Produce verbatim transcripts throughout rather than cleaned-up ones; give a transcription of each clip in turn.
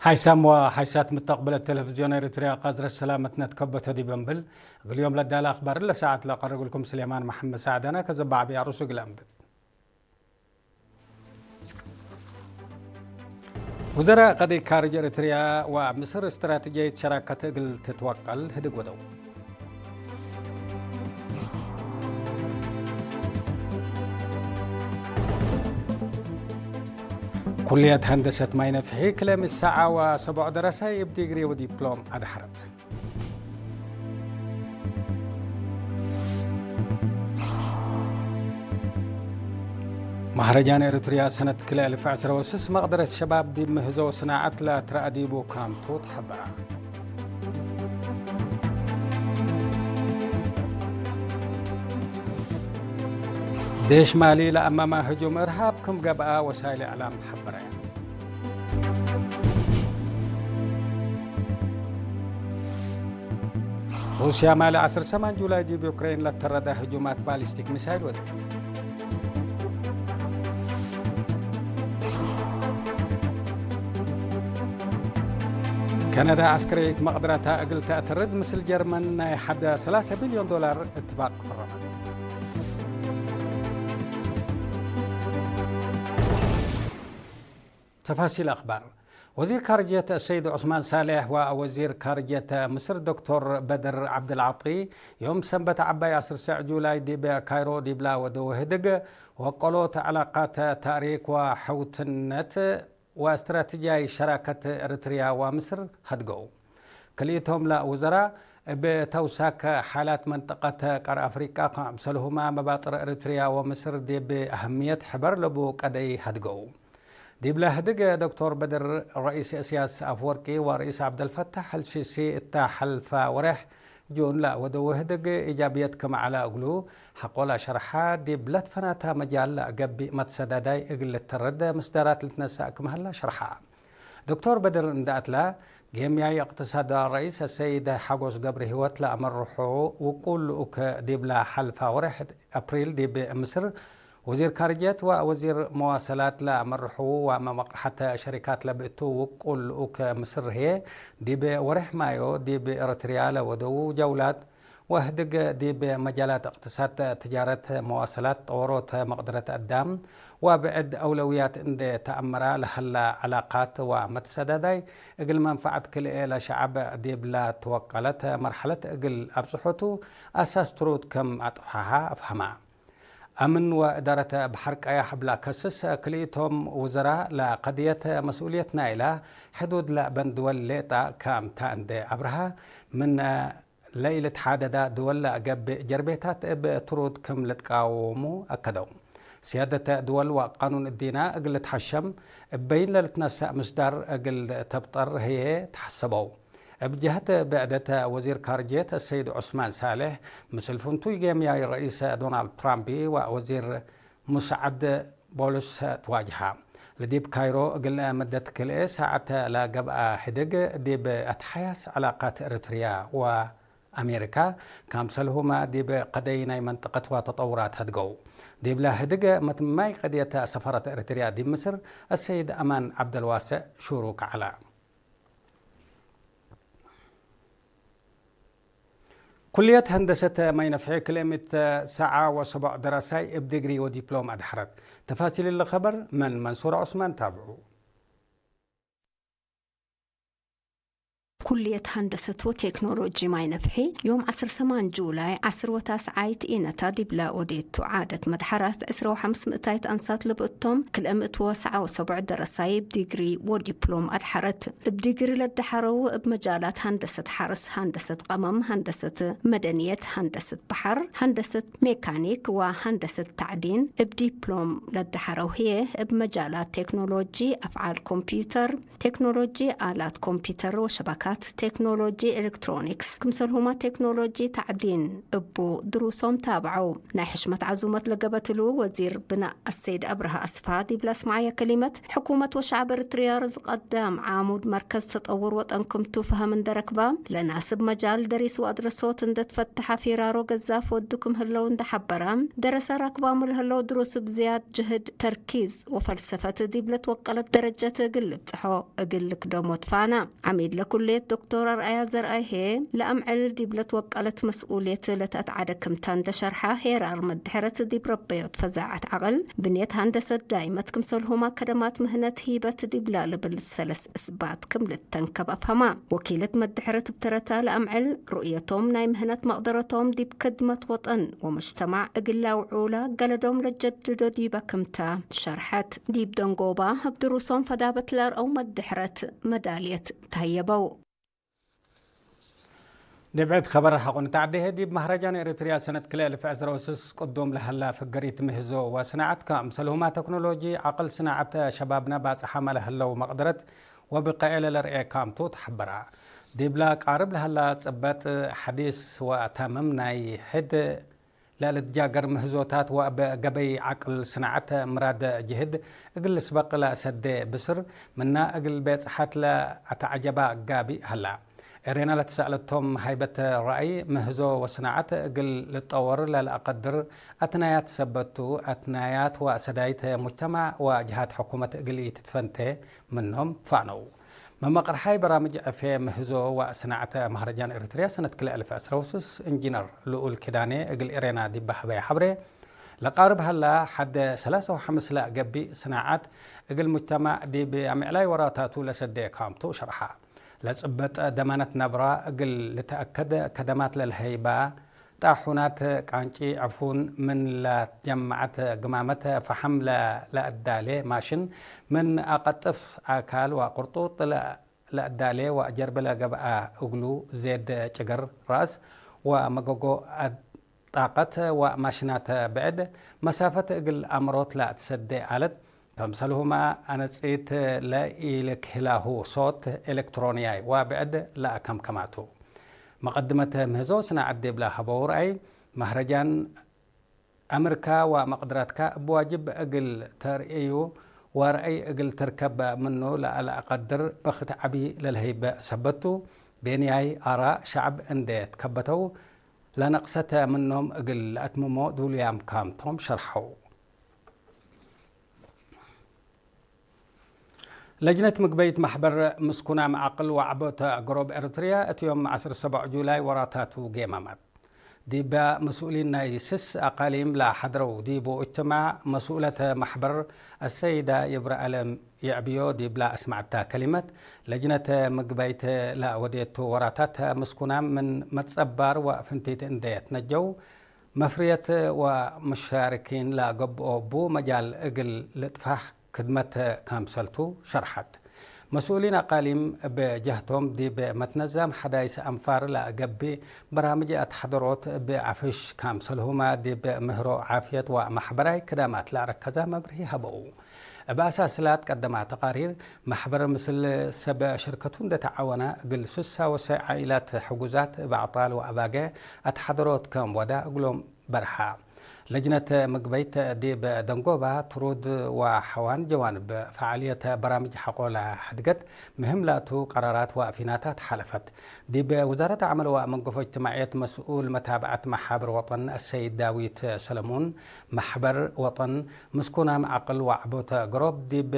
ሓይሳም ወሓይሳት ምተቅብለት ቴሌቪዝዮን ኤሪትርያ ቀዝረት ሰላመትነ ትከበቶ ዲብ እንብል፣ እግል ዮም ለዳለ አክባር ለሰዓት ለቀርግልኩም ስሌማን መሐመድ ሳዕዳነ ከዘባዕቢ አሩሱ እግል አንብብ። ውዘራእ ቀደይ ካርጅ ኤሪትርያ ወምስር እስትራተጅያይት ሸራከት እግል ትትወቀል ህድግ ወደው። ኩልየት ሀንደሰት ማይ ነፍሒ ክለ ምሰዓ ወሰቦዕ ደረሳይ እብ ዲግሪ ወዲፕሎም አድሐረት። መሀረጃን ኤሪትርያ ሰነት ክልኤ አልፍ ዕስረ ወስስ መቅደረት ሸባብ ዲብ ምህዞ ሰናዐት ለትረአ ዲቡ ክራምቱ ተሐበረ። ዴሽ ማሊ ለአመመ ህጁም እርሃብ ክም ገብአ ወሳይል እዕላም ሐበረ። ሩስያ ማሊ ዐስር ሰማን ጁላይ ዲብ ዩክሬን ለተረደ ህጁማት ባሊስቲክ ሚሳይል ወዴት። ከነዳ ዐስከርየት መቅድረታ እግል ተአተርድ ምስል ጀርመን ናይ ሐደ ሰላሰ ቢልዮን ዶላር እትፋቅ ቀረበት። ተፋሲል አክባር። ወዚር ካርጅየት ሰይድ ዑስማን ሳሌሕ ወወዚር ካርጅየት ምስር ዶክቶር በድር ዐብደልዓጢ ዮም ሰንበት ዐባይ ዐስር ሰዕ ጁላይ ዲብ ካይሮ ዲብላ ወደወ ህድግ ወቀሎት ዐላቃት ታሪክ ወሐውትነት ወእስትራተጅያይ ሸራከት ኤሪትርያ ወምስር ሀድገው። ክልኢቶም ለውዘራእ እብ ተውሳክ ሓላት መንጠቀት ቀር አፍሪቃ፣ ክምሰልሁመ መባጥር ኤሪትርያ ወምስር ዲብ አህምየት ሕበር ለቡ ቀደይ ሀድገው። ዲብለ ህድግ ዶክቶር በድር ረኢስ እስያስ አፍወርቂ ወረኢስ ዐብደልፈታሕ አልሲሲ እተ ሐልፈ ወሬሕ ጁን ለወደወ ህድግ ኢጃብየት ክም ዐለ እግሉ ሐቆ ለሸርሐ፣ ዲብ ለትፈናተ መጃል ለገብእ መትሰዳዳይ እግል ልትረድ ምስዳራት ልትነሰእ ክም ሀላ ሸርሐ። ዶክቶር በድር እንደ አትለ፣ ጌምያይ እቅትሳድ ረኢስ አሰይድ ሐጎስ ገብረሂወት ለአመርሑ ውቁል ልኡክ ዲብለ ሐልፈ ወሬሕ አፕሪል ዲብ ምስር ወዚር ካርጅየት ወወዚር መዋሰላት ለመርሕዉ ወመመቅርሐት ሸሪካት ለብእቱ ውቁል ልኡክ ምስር ህዬ፣ ዲብ ወሬሕ ማዮ ዲብ ኤረትርያ ለወደዉ ጀውላት ወህድግ ዲብ መጃላት እቅትሳድ፣ ትጃረት፣ መዋሰላት፣ ጠወሮት መቅደረት አዳም ወብዕድ አውለውያት እንዴ ተአመራ ለሀላ ዐላቃት ወመትሰዳዳይ እግል መንፈዐት ክልኤ ለሸዐብ ዲብለ ትወቀለት መርሐለት እግል አብጽሖቱ አሳስ ትሩድ ክም አጥፍሐሃ አፍሀመ። አምን ወእዳረት በሐር ቀያሕ እብላ ከስስ፣ ክልኢቶም ውዘራ ለቀድየት መስኡልየት ናይለ ሕዱድ ለበን ድወል ሌጠ ክምተ እንዴ አብርሀ፣ ምን ለኢልትሓደዳ ድወል ለገብእ ጀርቤታት እብ ትሩድ ክም ልትቃወሙ አከደው። ስያደት ድወል ወቃኑን እዲና እግል ልትሐሸም እበይን ለልትነሰእ ምስዳር እግል ተብጠር ህዬ ተሐሰበው። እብ ጀህት ብዕደት ወዚር ካርጅየት አሰይድ ዑስማን ሳልሕ፣ ምስል ፍንቱይ ጌምያይ ረኢስ ዶናልድ ትራምፕ ወወዚር ሙሳዕድ ቦልስ ትዋጅሃ። ለዲብ ካይሮ እግል መደት ክልኤ ሳዐት ለገብአ ህድግ፣ ዲብ አትሓያስ ዐላቃት ኤረትርያ ወአሜሪካ፣ ካምሰልሁመ ዲብ ቀደይ ናይ መንጠቀት ወተጠውራት ሀድገው። ዲብለ ህድግ መትማይ ቀድየት ሰፋረት ኤረትርያ ዲብ ምስር አሰይድ አማን ዐብደልዋሴዕ ሹሩክ ዐለ። ኩልየት ሀንደሰት ማይ ነፍሒ ክልኤ ምእት ሰዓ ወሰቦዕ ደራሳይ እብ ዲግሪ ወዲፕሎም አድሐረት። ተፋሲል እሊ ከበር ምን መንሱር ዑስማን ታብዑ። ኩልየት ሀንደሰት ወቴክኖሎጂ ማይ ነፍሒ ዮም ዐስር ሰማን ጁላይ ዐስር ወታስዓይት ኢነታ ዲብለ ኦዴቱ ዓደት መድሐረት ዕስረ ወሐምስ ምእታይት አንሳት ለብእቶም ክልኤ ምእት ወሰዓ ወሰቦዕ ደረሳይ እብ ዲግሪ ወዲፕሎም አድሐረት። እብ ዲግሪ ለደሐረው እብ መጃላት ሀንደሰት ሐርስ፣ ሀንደሰት ቀመም፣ ሀንደሰት መደንየት፣ ሀንደሰት በሐር፣ ሀንደሰት ሜካኒክ ወሀንደሰት ታዕዲን እብ ዲፕሎም ለደሐረው ህዬ፣ እብ መጃላት ቴክኖሎጂ አፍዓል ኮምፒዩተር፣ ቴክኖሎጂ አላት ኮምፒዩተር ወሸበካት፣ ቴክኖሎጂ ኤሌክትሮኒክስ፣ ክምሰልሁመ ቴክኖሎጂ ታዕዲን እቡ ድሩሶም ታብዐው። ናይ ሕሽመት ዐዙመት ለገበት እሉ ወዚር ብናእ አሰይድ አብርሃ አስፋ ዲብ ለአስመዐየ ከሊመት፣ ሕኩመት ወሸዐብ ኤሪትርያ ርዝቅ አዳም ዓሙድ መርከዝ ተጠውር ወጠን ክምቱ ፈሀም እንደ ረክባ፣ ለናስብ መጃል ደሪስ ወአድረሶት እንደ ትፈተሐ ፊራሮ ገዛፍ ወዱ ክም ህለው እንደ ሐበረ፣ ደረሰ ራክባሙ ለህለው ድሩስ እብ ዝያድ ጅህድ፣ ተርኪዝ ወፈልሰፈት ዲብ ለትወቀለት ደረጀት እግል ልብጽሖ እግል ልክደሞ ትፋና። ዐሚድ ለኩልየት ዶክቶር አርአያ ዘርአይ ህዬ፣ ለአምዕል ዲብ ለትወቀለት መስኡልየት ለተአትዓደ ክምታ እንደ ሸርሐ፣ ሄራር መድሕረት ዲብ ረበዮት ፈዛዐት ዐቅል፣ ብንየት ሀንደሰት ዳይመት ክምሰልሁመ ከደማት ምህነት ሂበት ዲብላ ለብል ሰለስ እስባት ክም ልተንከብ አፍሀማ። ወኪለት መድሕረት እብ ተረታ ለአምዕል ሩእየቶም ናይ ምህነት መቅደረቶም ዲብ ክድመት ወጠን ወመጅተማዕ እግል ለአውዑላ ገለዶም ለጀድዶ ዲበ ክምታ ሸርሐት። ዲብ ደንጎባ እብ ድሩሶም ፈዳበት ለአርአው መድሕረት መዳልየት ተህየበው። ዲብ ዒድ ከበር ሐቆ ንተዐዴ ህዬ፣ ዲብ መህረጃን ኤሪትርያ ሰነት ክልኤ እልፍ ዕስራ ወስስ ቅዱም ለሀላ ፍገሪት ምህዞ ወስናዐት፣ ከምሰልሁማ ተክኖሎጂ፣ ዐቅል ስናዐት ሸባብነ ባጽሓመ ለህለው መቅደረት ወብቀኤ ለለርኤ ካምቱ ተሐበራ። ዲብላ ቃርብ ለሀላ ጽበጥ ሐዲስ ወአታምም ናይ ሕድ ለልትጃገር ምህዞታት ወእብ ገበይ ዐቅል ስናዐት ምራድ ጅህድ እግል ልስበቅ ለአሰዴ ብስር ምና እግል ቤጽሐት ለአተዐጀባ ጋቢ ሀላ። ኤሬና ለትሰአለቶም ሃይበት ረአይ ምህዞ ወስናዐት እግል ልጠወር ለለአቀድር አትናያት ሰበት ቱ፣ አትናያት ወሰዳይት ሙጅተማዕ ወጅሃት ሕኩመት እግል ኢትትፈንቴ ምኖም ፋነው። መመቅርሓይ በራምጅ ዕፌ ምህዞ ወስናዐት መህረጃን ኤሪትርያ ሰነት ክልኤ እልፍ ዕስራ ወስስ እንጂነር ልኡል ኪዳኔ እግል ኤሬና ዲብ ሀበየ ሐብሬ፣ ለቃርብ ሀላ ሐደ ሰላሰ ወሐምስ ለገብእ ስናዐት እግል ሙጅተማዕ ዲብ አምዕላይ ወራታቱ ለሰዴ ካምቱ ሸርሐ። ለጽበጥ ደማነት ነብራ እግል ልትአከድ ከደማት ለልሀይባ ጣሑናት ቃንጪ ዕፉን ምን ለትጀመዐት ግማመት ፈሐም ለ-፣ ለአዳሌ ማሽን ምን አቀጥፍ አካል ወቅርጡጥ ለ-፣ ለአዳሌ ወአጀርብ ለገብአ እግሉ ዜድ ጭግር ራስ ወመገጎ ጣቀት ወማሽናት ብዕድ መሳፈት እግል አምሮት ለአትሰዴ አለት፣ ከምሰልሁመ አነጽይት ለኢልክህላሁ ሶት ኤለክትሮንያይ ወብዕድ ለአከምከማቱ። መቀድመት ምህዞ ስናዐት ዲብለ ሀበው ረአይ፣ መህረጃን አምርካ ወመቅድረትካ እብ ዋጅብ እግል ተርእዩ ወረአይ እግል ትርከብ ምኑ ለአለአቀድር በክት ዐቢ ለልሀይበ ሰበት ቱ፣ ቤንያይ አራእ ሸዐብ እንዴ ትከበተው ለነቅሰተ ምኖም እግል ለአትምሞ ዱሉያም ካምቶም ሸርሐው። ለጅነት ምግበይት መሕበር ምስኩናም ዐቅል ወዐቦት ገሮብ ኤረትርያ እት ዮም ዐስር ሰቦዕ ጁላይ ወራታቱ ጌማማት። ዲበ መስኡሊን ናይ ስስ አቃሊም ለሐድረው ዲቡ እጅትማዕ መስኡለት መሕበር አሰይዳ ይብረአለም ይዕብዮ ዲብላ አስመዐታ ከሊመት፣ ለጅነት ምግበይት ለወዴቱ ወራታት ምስኩናም ምን መትጸባር ወፍንቲት እንዴ ትነጀው፣ መፍርየት ወሙሻርኪን ለገብኦ ቡ መጃል እግል ልጥፋሕ ክድመት ከምሰልቱ ሸርሐት። መስኡሊን አቃሊም እብ ጀህቶም ዲብ መትነዛም ሐዳይስ አንፋር ለገብእ በራምጅ አትሐደሮት እብ አፍሽ ከምሰልሁመ ዲብ ምህሮ ዓፍየት ወመሕበራይ ክዳማት ለአረከዘ መብርሂ ሀበው። እብ አሳስላት ቀደማ ተቃሪር፣ መሕበር ምስል ሰብ ሽርከቱ እንዴ ተዓወነ እግል ሱሳ ወሰ ዓኢላት ሕጉዛት እብ አዕጣል ወአባገ አትሐደሮት ከም ወዳ እግሎም በርሐ። ለጅነት ምግበይት ዲብ ደንጎባ፣ ትሩድ ወሐዋን ጀዋንብ ፈዓልየት በራምጅ ሐቆለ ሐድገት ምህም ላቱ ቀራራት ወፊናታት ሐለፈት። ዲብ ውዛረት አዕመል ወመንገፎ እጅትማዕየት መስኡል መታብዐት መሓብር ወጠን አሰይድ ዳዊት ሰለሙን፣ መሕበር ወጠን ምስኩናም ዐቅል ወዐቦተ ገሮብ ዲብ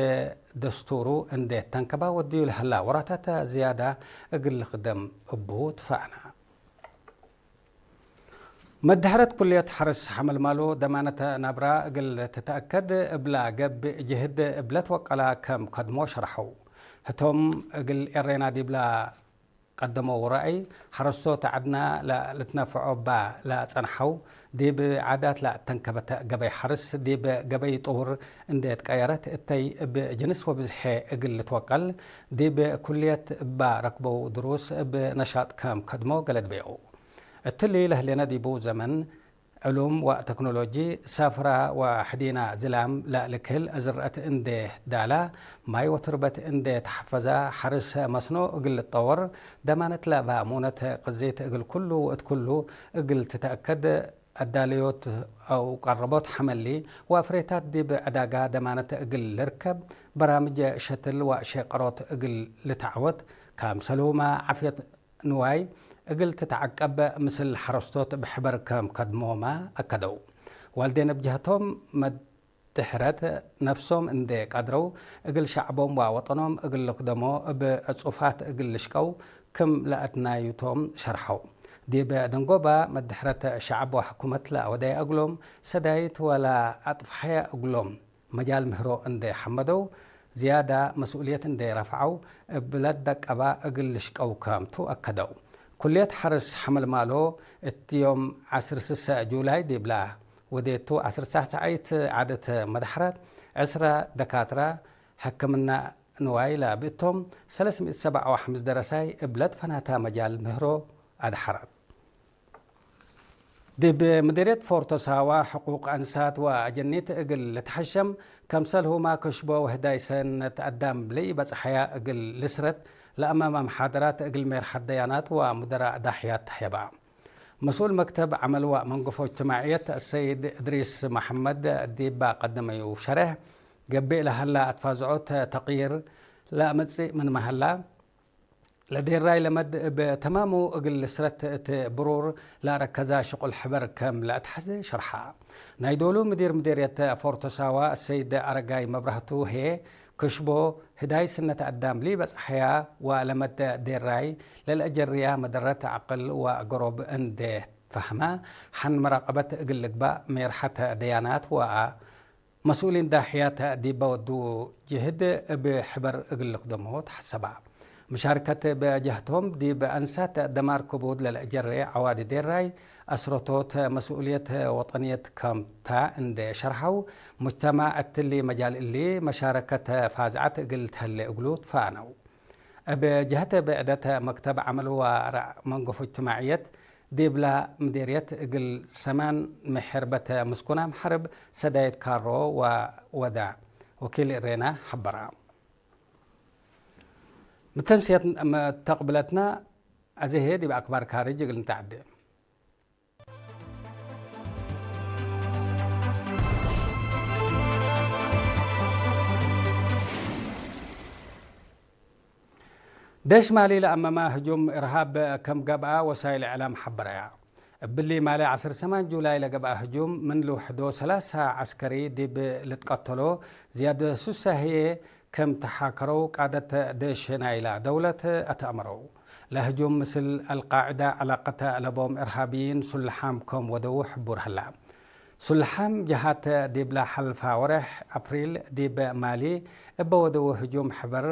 ደስቱሩ እንዴ ተንከባ ወድዩ ለሀላ ወራታት ዝያዳ እግል ልክደም እቡ ትፋእና። መድሐረት ኩልየት ሐርስ ሐመልማሎ ደማነተ ናብራ እግል ትትአከድ እብላ ገብእ ጅህድ እብ ለትወቀላ ከም ከድሞ ሸርሐው። ህቶም እግል ኤሬና ዲብላ ቀደመው ረአይ፣ ሐረስቶት ዐድና ለልትነፈዖ እባ ለጸንሐው፣ ዲብ ዓዳት ለአተንከበተ ገበይ ሐርስ ዲብ ገበይ ጥውር እንዴ ትቀየረት እተይ እብ ጅንስ ወብዝሔ እግል ልትወቀል፣ ዲብ ኩልየት እባ ረክበው ድሩስ እብ ነሻጥ ከም ከድሞ ገለድ ቤው። እትሊ ለህሌነ ዲቡ ዘመን፣ ዕሉም ወተክኖሎጂ፣ ሰፍራ ወሕዲና ዝላም ለልክህል ዝርአት እንዴ ትዳላ፣ ማይ ወትርበት እንዴ ተሐፈዛ፣ ሐርስ መስኖ እግል ልትጠወር፣ ደማነት ለበ ሙነት ቅዜት እግል ኩሉ ወእት ኩሉ እግል ትተአከድ፣ አዳለዮት አው ቀረቦት ሐመሊ ወፍሬታት ዲብ ዕዳጋ ደማነት እግል ልርከብ፣ በራምጅ ሸትል ወሼቀሮት እግል ልትዐወት፣ ከምሰልሁመ ዓፍየት ንዋይ እግል ትትዐቀብ ምስል ሐረስቶት እብ ሕበር ከም ከድሞመ አከደው። ዋልዴን እብ ጀህቶም፣ መድሕረት ነፍሶም እንዴ ቀድረው እግል ሸዕቦም ወወጠኖም እግል ልክደሞ እብ ዕጹፋት እግል ልሽቀው ክም ለአትናዩቶም ሸርሐው። ዲብ ደንጎባ መድሕረት ሸዕብ ወሕኩመት ለአወደየ እግሎም ሰዳይት ወለአጥፍሐየ እግሎም መጃል ምህሮ እንዴ ሐመደው፣ ዝያዳ መስኡልየት እንዴ ረፍዐው፣ እብ ለትደቀባ እግል ልሽቀው ከምቱ አከደው። ኩልየት ሐርስ ሐመልማሎ እት ዮም ዐስር ስሰ ጁላይ ዲብላ ወዴቱ ዐስር ሳዕ ሰዓይት ዐደት መድሐረት፣ ዕስራ ደካትራ፣ ሕክምና ንዋይ ለብእቶም፣ ሰለስ ምእት ሰብዓ ወሐምስ ደረሳይ እብ ለትፈናታ መጃል ምህሮ አድሐረት። ዲብ ምዲርየት ፎርቶ ሳዋ ሕቁቅ አንሳት ወአጀኒት እግል ልትሐሸም፣ ከምሰልሁማ ክሽቦ ወህዳይ ሰነት አዳም ለኢበጽሐያ እግል ልስረት ለአመመ መሓደራት እግል ሜርሐት ደያናት ወሙደራእ ዳሕያት ተህየባ። መስኡል መክተብ ዐመል ወመንገፎ እጅትማዕየት አሰይድ እድሪስ መሐመድ ዲብ ቀደመዩ ሸሬሕ፣ ገብእ ለሀላ አትፋዝዖት ተቅይር ለአመጽእ ምንመ ሀላ፣ ለዴራይ ለመድ እብ ተማሙ እግል ልስረት እት ብሩር ለአረከዛ ሽቁል ሕበር ከም ለአትሐዜ ሸርሐ። ናይ ዶሉ ምዲር ምዴርየት ፎርቶ ሳዋ አሰይድ አረጋይ መብራህቱ ህዬ፣ ክሽቦ ህዳይ ስነት አዳም ሊበጽሐያ ወለመድ ዴራይ ለልአጀርያ መደረት ዐቅል ወአገሮብ እንዴ ፈህመ፣ ሐን መራቀበት እግል ልግባእ ሜርሐት ደያናት ወአ መስኡሊን ዳሕያት ዲበ ወዱ ጅህድ እብ ሕበር እግል ልክደሞ ተሐሰባ። መሻርከት በጀህቶም ዲብ አንሳት ደማር ክቡድ ለልአጀሬ ዐዋዲ ዴራይ አስረቶት መስኡልየት ወጠንየት ከም ታ እንዴ ሸርሐው፣ ሙጅተማዕ እትሊ መጃል እሊ መሻረከት ፋዝዐት እግል ተህሌ እግሉ ትፋነው። እብ ጀህት ብዕደት መክተብ ዐመል ወረዕ መንገፎ እጅትማዕየት ዲብላ ምዴርየት እግል ሰማን ምሕርበት ምስኩናም ሐርብ ሰዳይት ካሮ ወወዳ ወኪል እሬና ሐበራ። ምተንስየት መተቅብለትና አዜ ህዬ ዲብ አክባር ካርጅ እግል ንትዐዴ። ደሽ ማሊ ለአመመ ህጁም እርሃብ ከም ገብአ ወሳይል እዕላም ሐበረያ። እብሊ ማለ ዐስር ሰማን ጁላይ ለገብአ ህጁም ምን ልውሕዶ ሰላሳ ዐስከሪ ዲብ ልትቀተሎ ዝያድ ሱሰ ህዬ ከም ተሓከረው ቃደት ደሽ ናይላ ደውለት አትአመረው። ለህጁም ምስል አልቃዕዳ ዐላቀት አለቦም እርሃብይን ሱልሓም ከም ወደዉ ሕቡር ሀላ። ሱልሓም ጀሃት ዲብላ ሐልፋ ወሬሕ አፕሪል ዲብ ማሊ እበ ወደዉ ህጁም ሕበር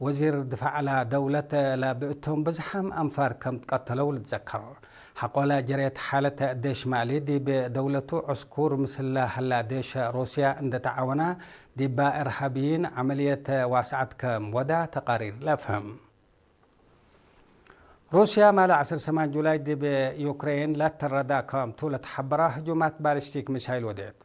ወዚር ድፋዕላ ደውለት ለብእቶም ብዝሓም አንፋር ከም ትቀተለው ልትዘከር። ሐቆለ ጀሬት ሓለት ደሽ ማሊ ዲብ ደውለቱ ዕስኩር ምስለ ሀላ ደሽ ሩስያ እንደ ተዓወና ዲባ እርሃብይን ዐመልየት ዋስዐት ከም ወዳ ተቃሪር ለአፍህም። ሩስያ ማለ ዐስር ሰማን ጁላይ ዲብ ዩክሬን ለተረዳ ከምቱ ለተሐበራ ህጁማት ባሊስቲክ ሚሳይል ወዴት።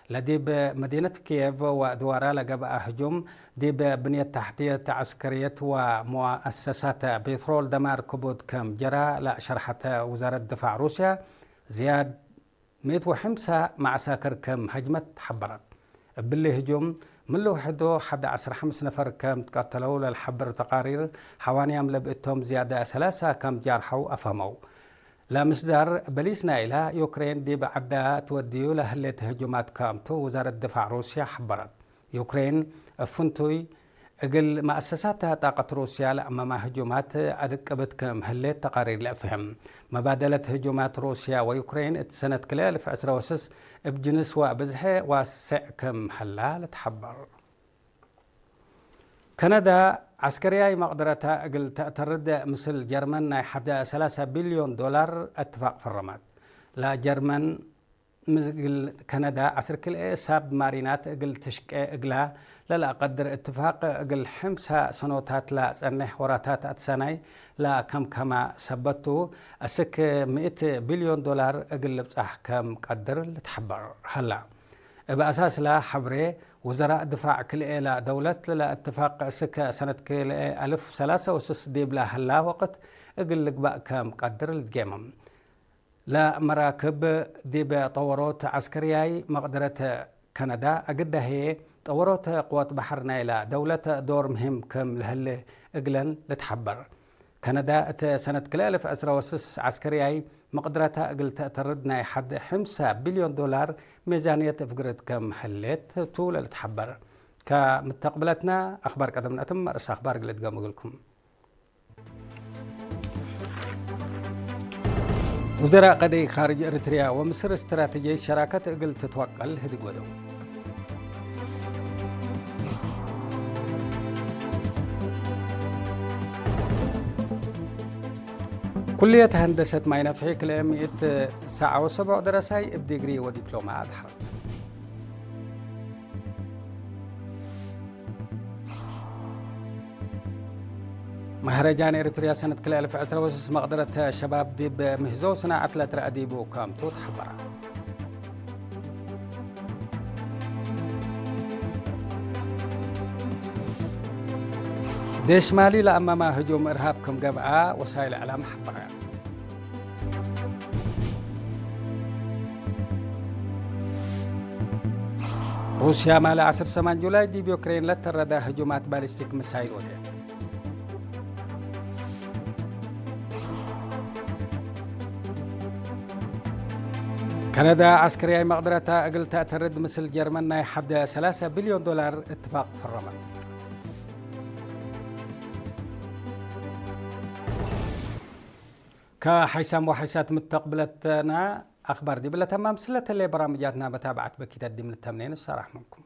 ለዲብ መዲነት ኪየቭ ወአድዋራ ለገብአ ህጁም፣ ዲብ ብንየት ተሕትየት ዐስከርየት ወመዋአሰሳት ቤትሮል ደማር ክቡድ ከም ጀራ ለሸርሐት ውዛረት ድፋዕ ሩስያ፣ ዝያድ ምእት ወሐምሳ መዐሳክር ከም ሀጅመት ሐበረት። እብሊ ህጁም፣ ምን ልውሕዶ ሐድ ዐስር ሐምስ ነፈር ከም ትቀተለው ለልሐብር ተቃሪር፣ ሐዋንያም ለብእቶም ዝያደ ሰላሳ ከም ጃርሐው አፍሀመው። ለምስዳር በሊስ ናይላ፣ ዩክሬን ዲብ ዐዳ ትወድዩ ለህሌት ህጁማት ከምቱ ውዛረት ድፋዕ ሩስያ ሐበረት። ዩክሬን እብ ፍንቱይ እግል መአሰሳት ጣቀት ሩስያ ለአመማ ህጁማት አድቅብት ክም ህሌት ተቃሪር ለአፍህም። መባደለት ህጁማት ሩስያ ወዩክሬን እት ሰነት ክልኤ አልፍ ዕስረ ወስስ እብ ጅንስ ወብዝሐ ዋስዕ ክም ሀላ ልትሐበር። ከነዳ ዐስከርያይ መቅደረታ እግል ተአተርድ ምስል ጀርመን ናይ ሐደ ሰላሳ ቢልዮን ዶላር እትፋቅ ፈረመት። ለጀርመን ምስል ከነዳ ዐስር ክልኤ ሳብ ማሪናት እግል ትሽቄ እግላ ለለአቀድር እትፋቅ እግል ሕምሳ ሰኖታት ለአጸንሕ ወራታት አትሰናይ ለከምከመ ሰበት ቱ፣ አስክ ምእት ቢልዮን ዶላር እግል ልብጻሕ ከም ቀድር ልትሐበር ሀላ። እብ አሳስለ ሐብሬ፣ ውዘራእ ድፋዕ ክልኤ ለደውለት ለእትፋቅ እስከ ሰነት ክልኤ አልፍ ሰላሰ ወስስ ዲብለ ሀላ ወቅት እግል ልግባእ ከም ቀድር ልትጌመም። ለመራክብ ዲብ ጠወሮት ዐስከርያይ መቅደረት ከነዳ፣ አግዳ ህዬ ጠወሮት ቅወት በሐር ናይለ ደውለት ዶር ምህም ክም ለህሌ እግለን ልትሐበር። ከነዳ እት ሰነት ክልኤ አልፍ ዕስረ ወስስ ዐስከርያይ መቅድረታ እግል ተአተርድ ናይ ሐድ ሕምሳ ቢልዮን ዶላር ሜዛንየት እፍግርት ከም ህሌት ቱ ለልትሐበር። ከምተቅብለትና አክባር ቀደም ነአትም፣ ርእስ አክባር እግል እድገም እግልኩም። ውዘራእ ቀደይ ካርጅ ኤሪትርያ ወምስር እስትራተጅያይት ሸራከት እግል ትትወቀል ህድግ ወደው። ኩልየት ሀንደሰት ማይ ነፍሒ ክልኤ ምእት ሰዓ ወሰብዕ ደረሳይ እብ ዲግሪ ወዲፕሎማ አድሐረት። መህረጃን ኤሪትርያ ሰነት ክልኤ አልፍ ዕስረ ወስስ መቅደረት ሸባብ ዲብ ምህዞ ሰናዐት ለትረአ ዲቡ ከምቱ ተሐበረ። ዴሽ ማሊ ለአመመ ህጁም እርሃብ ክም ገብአ ወሳይል እዕላም ሐበረ። ሩስያ ማለ ዐስር ሰማን ጁላይ ዲብ ዩክሬን ለተረደ ህጁማት ባሊስቲክ ሚሳይል ወዴት። ከነዳ ዐስከርያይ መቅደረታ እግል ተአተርድ ምስል ጀርመን ናይ ሐደ ሰላሰ ቢልዮን ዶላር እትፋቅ ፈረመት። ከሐይሳም ወሐይሳት ምተቅብለትነ አክባር ዲብለ ተማም፣ ስለተሌ በራምጃትና መታብዐት በኪት አዲም ንተምኔ ንሰራሕ ምንኩም።